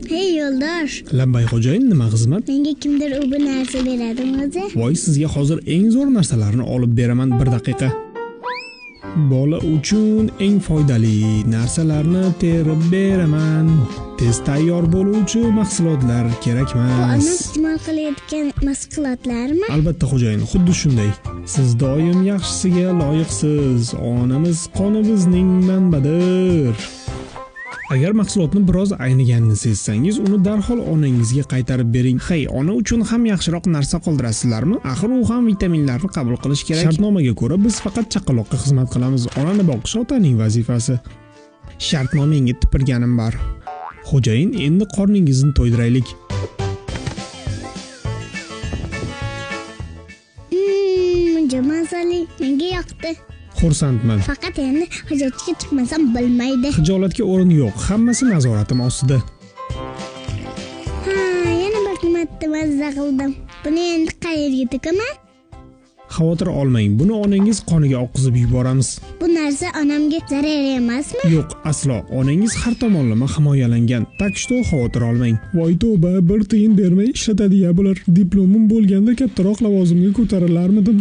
Hey yo'ldosh, Labbay xo'jayin, nima xizmat? Menga kimdir u bu narsa beradimi o'zi? Voy, sizga hozir eng zo'r narsalarni olib beraman, bir daqiqa. Bola uchun eng foydali narsalarni terib beraman. Tez tayyor bo'luvchi mahsulotlar kerak Bu onam emas. iste'mol qilayotgan mahsulotlarmi? Albatta xo'jayin, xuddi shunday. Siz doim yaxshisiga loyiqsiz. Onamiz qoni bizning manbadir. Agar mahsulotni biroz ayniganini sezsangiz, uni darhol onangizga qaytarib bering. Hey, ona uchun ham yaxshiroq narsa qoldirasizlarmi? Axir u ham vitaminlarni qabul qilish kerak. Shartnomaga ko'ra biz faqat chaqaloqqa xizmat qilamiz. Onani boqish otaning vazifasi. Shartnomangga tipirganim bor. Xo'jayin, endi qorningizni to'ydiraylik. Juda mazali. Menga yoqdi. Xursandman. Faqat endi hojatga chiqmasam bo'lmaydi. Xijolatga o'rin yo'q, hammasi nazoratim ostida. Ha, yana bir marta mazza qildim. Buni endi qayerga to'kaman? Xavotir olmang, buni onangiz qoniga oqizib yuboramiz. Bu narsa onamga zarar emasmi? Yo'q, aslo. Onangiz har tomonlama himoyalangan. Так что xavotir olmang. Voy tavba, bir tiyin bermay ishlatadi ya bular. Diplomim bo'lganda kattaroq lavozimga ko'tarilarmidim?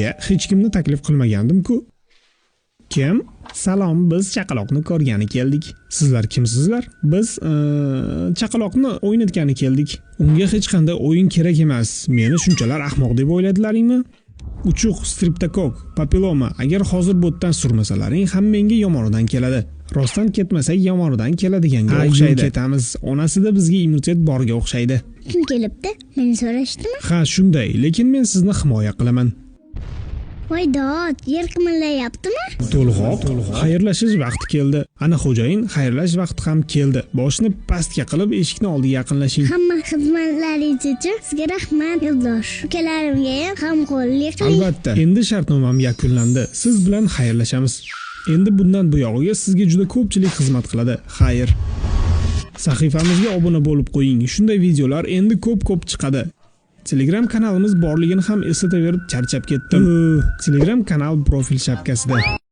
Ye, hech kimni taklif qilmagandim-ku. Kim? Salom, biz chaqaloqni ko'rgani keldik. Sizlar kimsizlar? Biz chaqaloqni o'ynatgani keldik. Unga hech qanday o'yin kerak emas. Meni shunchalar ahmoq deb o'yladilaringmi? Uchuq, streptokok, papilloma. Agar hozir bo'tdan surmasalaring, hammangga yomonidan keladi. Rostdan ketmasak yomonidan keladiganga o'xshaydi. Ketamiz. Onasida bizga immunitet borga o'xshaydi. Kim kelibdi? Meni so'rashdimi? Ha, shunday, lekin men sizni himoya qilaman. Voy dod, yer qimirlayaptimi? To'lg'oq, xayrlashish vaqti keldi. Ana xo'jayin, xayrlash vaqti ham keldi. Boshni pastga qilib eshikni oldiga yaqinlashing. Hamma xizmatlaringiz uchun sizga rahmat, yo'ldosh. Ukalarimga ham g'amxo'rlik qiling. Albatta, endi shartnomam yakunlandi. Siz bilan xayrlashamiz. Endi bundan buyog'iga sizga juda ko'pchilik xizmat qiladi. Xayr. Sahifamizga obuna bo'lib qo'ying. Shunday videolar endi ko'p-ko'p chiqadi. Telegram kanalimiz borligini ham eslataverib charchab ketdim. Telegram kanal profil shapkasida.